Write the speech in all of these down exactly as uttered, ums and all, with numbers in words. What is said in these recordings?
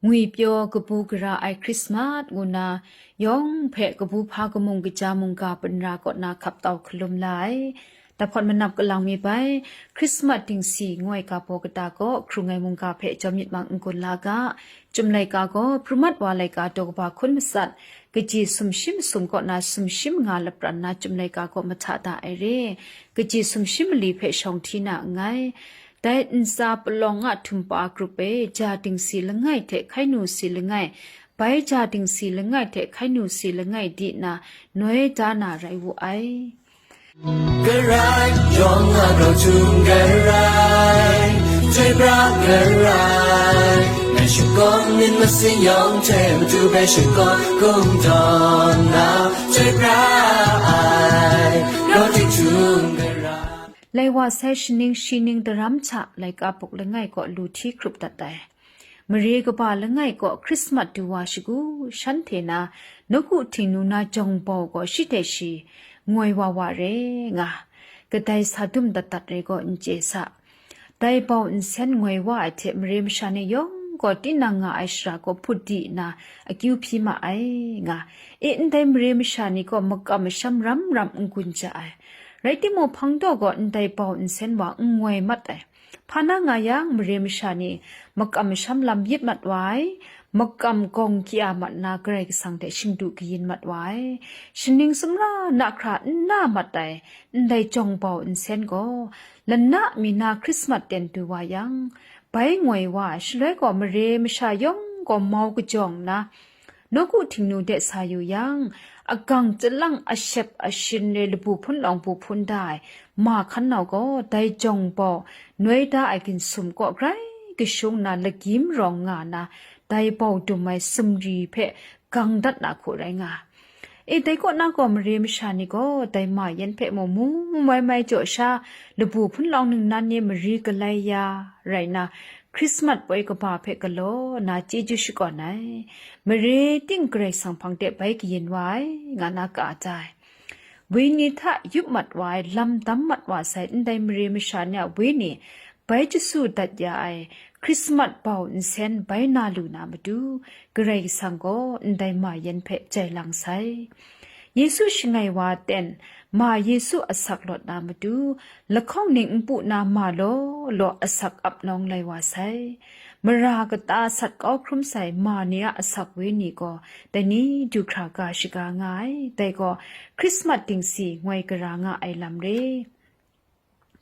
ngwipyaw kabu gara ai Hkrismat ngu na yawng hpe kabu hpa kamung kaja mungga panra kaw na hkap tau hkalum la ai. Tahpawt manap kalang mi bai, Hkrismat dingsi ngoi ga baw kata kaw hkrung ai mungga hpe jawm myit mang n-gun la ga, Chyum laika gaw, prumat wa laika daw kaba hkun matsat, kaji sumshi masum kaw na sumshi manga lapran na Chyum laika kaw mahta da ai re, kaji sumshi mali hpe shawng hti na nngai. Dai ntsa palawng a htumpa grup e, ja dingsi langai hte hkainu si langai, bai ja dingsi langai hte hkainu si langai di na noi da na rai wu ai. Karai yawng a grau htung karai, chyoi pra karai, ngai shakawn myit masin yawng hte matu bai shakawn kungdawn na, chyoi pra ai, grau htung karai. Lai wa sai shaning shi ning daram hta laika buk langai kaw lu hti hkrup dat ai. Mare kaba langai kaw Hkrismat du wa shagu shanhte na nawku htingnu na jawng bau gaw shi hte shi ngoi wa wa re nga, kadai sa dum dat dat re gaw n chye sa. Dai bau nsen ngoi wa ai hte mare masha ni yawng gaw tinang nga ai shara gaw hput di nna akyu hpyi ma ai nga, e ndai mare masha ni gaw makam masham ram ram n gun ja ai. Rai timung, hpang daw gaw ndai bau nsen wa n ngoi mat ai. Hpa na nga yang, mare masha ni makam masham lam yit mat wa ai, makam gawng kya mat na Karai Kasang hte shingdu kayin mat wa ai, shaning sumra na hkra n na mat ai, ndai jawng bau nsen gaw, lana mi na Hkrismat ten du wa yang, bai ngoi wa ai, shaloi gaw mare masha yawng gaw mau kajawng nna, nawku htingnu de sa yu yang, agang chyalang ashep ashin re labu hpun lawng bu hpun da ai, ma hkan nau gaw dai jawng bau noi da ai ginsum kaw grai kashung na lagyim rawng nga na, dai bau dum ai sumri hpe gang dat na hku rai nga. E, dai kaw na gaw mare masha ni gaw dai ma yan hpe mu mu mai mai jaw sha, labu hpun lawng ningnan ni mari galai ya rai na, Hkrismat poi kaba hpe galaw na chyeju shakawn ai, mare ting Karai Kasang hpang de bai kayin wa ai, nga na ka da ai. Wenyi hta yup mat wa ai, lam dam mat wa sai ndai mare masha ni a wenyi bai chyasu dat ya ai Hkrismat bau nsen bai na lu na matu, Karai Kasang gaw ndai ma yan hpe jai lang sai. Yesu shangai wa ten, ma Yesu asak lawt na matu, lahkawng ning npu na ma law law asak ap nawng lai wa sai. Mara kata sat kau hkrum sai ma ni a asak wenyi gaw, dai ni du hkra ga shaga nga ai, dai gaw Hkrismat dingsi ngoi gara nga ai lam re.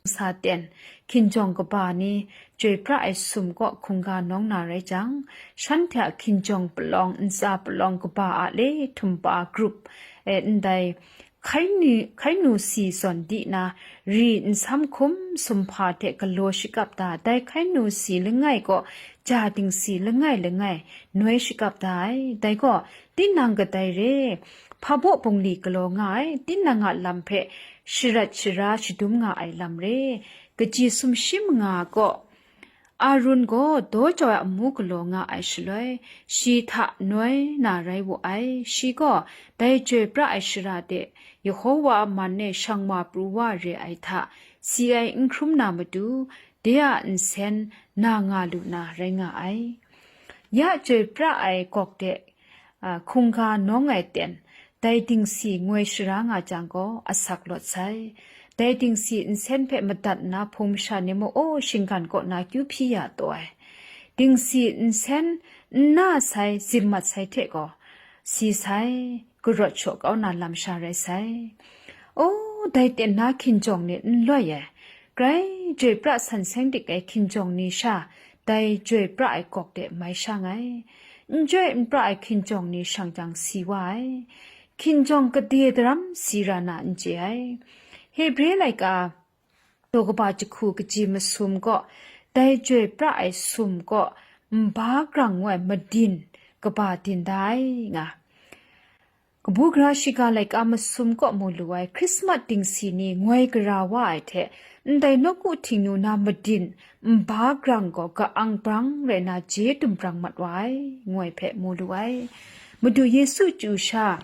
Sa ten, hkinjawng kaba ni chyoi pra ai sum kaw hkungga nawng na rai jang, shanhte a hkinjawng palawng, ntsa palawng kaba a le htumpa grup, e, ndai hkai ni, hkai nu si zawn di na, ri nsam hkum sumhpa hte galaw shakap da, dai hkai nu si langai kaw ja dingsi langai langai noi shakap da ai. Dai gaw, tinang kadai re, hpa baw bungli galaw nga ai, tinang a lam hpe sharat shara shadum nga ai lam re, kaji sumshi manga kaw, Arun gaw daw jau ai amu galaw nga ai shaloi, shi hta noi na rai wu ai. Shi gaw dai chyoi pra ai shara de Yehowa a man e shang wa pru wa re ai hta si ai n hkrum na matu, de a nsen na nga lu na rai nga ai. Ya chyoi pra ai gawk de, a, hkungga nawng ai ten, dai dingsi ngoi shara nga jang gaw, asak lawt sai. Dai dingsi nsen hpe madat nna hpung masha ni ma-aw shinggan kaw na kyu hpyi ya taw ai. Dingsi nsen n na sai, zim mat sai hte gaw, si sai, karawt shaw kau na lam sha rai sai. O, dai ten na hkinjawng ni n loi ai. Grai chyoi pra san seng dik ai hkinjawng ni sha, dai chyoi pra ai gawk de mai shang ai. N chyoi n pra ai hkinjawng ni shang jang si wa ai. Hkinjawng kade daram si ra na n chye ai. Hebre laika daw kaba jahku kaji masum kaw, dai chyoi pra ai sum kaw, nba grang ngu ai madin kaba din da ai nga. Kabu gara shiga laika masum kaw mu lu ai Hkrismat dingsi ni ngoi gara wa ai hte, ndai nawku htingnu na madin nba grang gaw ka-ang brang rai na je dumbrang mat wa ai, ngoi hpe mu lu ai. Madu Yesu chyu sha,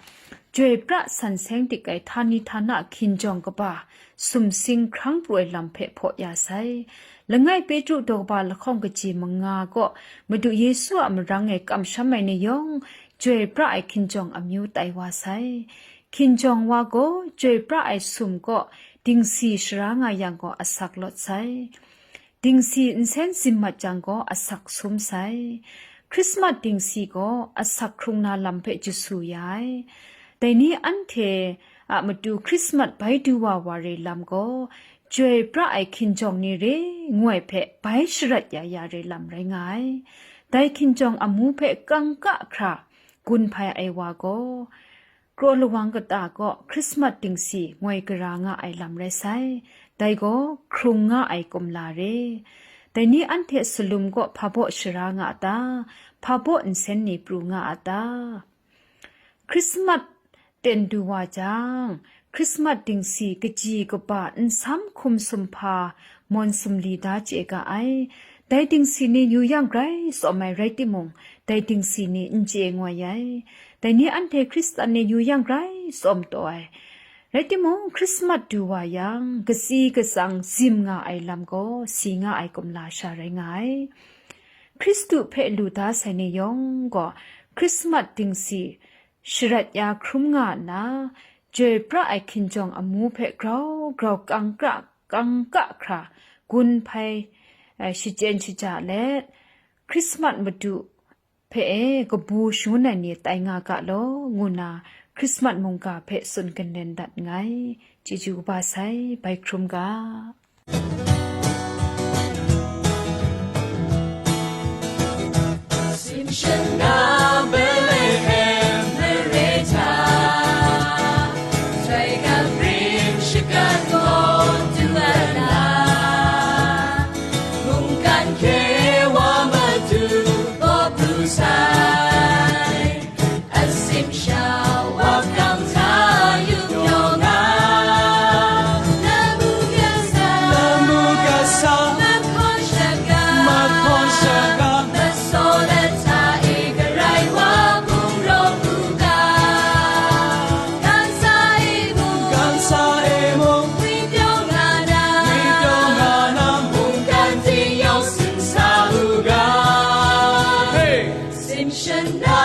chyoi pra san seng dik ai htani htana hkinjawng kaba, sumsing hkrang pru ai lam hpe hpaw ya sai. Langai Petru daw kaba lahkawng kaji manga kaw Madu Yesu a marang e kamsham ai ni yawng, chyoi pra ai hkinjawng amyu tai wa sai. Hkinjawng wa gaw, chyoi pra ai sum kaw dingsi shara nga yang gaw asak lawt sai. Dingsi nsen zim mat jang gaw asak sum sai. Krismas dingsi gaw asak hkrung na lam hpe jasu ya ai. Dai ni anhte a matu Krismas bai du wa wa re lam gaw, chyoi pra ai hkinjawng ni re ngoi hpe bai sharat ya ya re lam rai nga ai. Dai hkinjawng amu hpe kangka hkra gun hpai ai wa gaw, kraw lawang kata kaw Krismas dingsi ngoi gara nga ai lam rai sai, dai gaw hkrung nga ai kumla re. Dai ni anhte salum kaw hpa baw shara nga a ta? Hpa baw nsen ni pru nga a ta? Krismas ten du wa jang, Krismas dingsi kaji kaba nsam hkum sumhpa mawn sumli da chye ga ai. Dai dingsi ni yu yang grai tsawm ai rai timung, dai dingsi ni n chye ngoi ai. Dai ni anhte Hkristan ni yu yang grai tsawm taw ai. Rai timung, Krismas du wa yang, katsi katsang zim nga ai lam gaw si nga ai kumla sha rai nga ai. Hkristu hpe lu da sai ni yawng gaw, Krismas dingsi sharat ya hkrum nga nna, chyoi pra ai hkinjawng amu hpe grau grau kangka, kangka hkra gun hpai, eh, shachyen shaja let, Krismas Madu hpe e kabu shangun ai ni tai nga ga law, ngu nna Krismas mungga hpe tsun kalen dat nngai. Chyeju kaba sai, bai hkrum ga. Simshan na Bethlehem mare hta, Chyoi Gam rim shagan gaw du ai na, mungkan hkye wa Madu baw pru sai. Asim sha wa hkang hta yu pyaw nga, lamu kasa, lamu kasa, mahkawn shagam, mahkawn shagam, masaw lat hta e garai wa hpung raw u ga. Kansa e mung, kansa e mung, ngwi pyaw nga na, ngwi pyaw nga na, mungkan ting yawng tsun sa u ga. Hey! Simshan na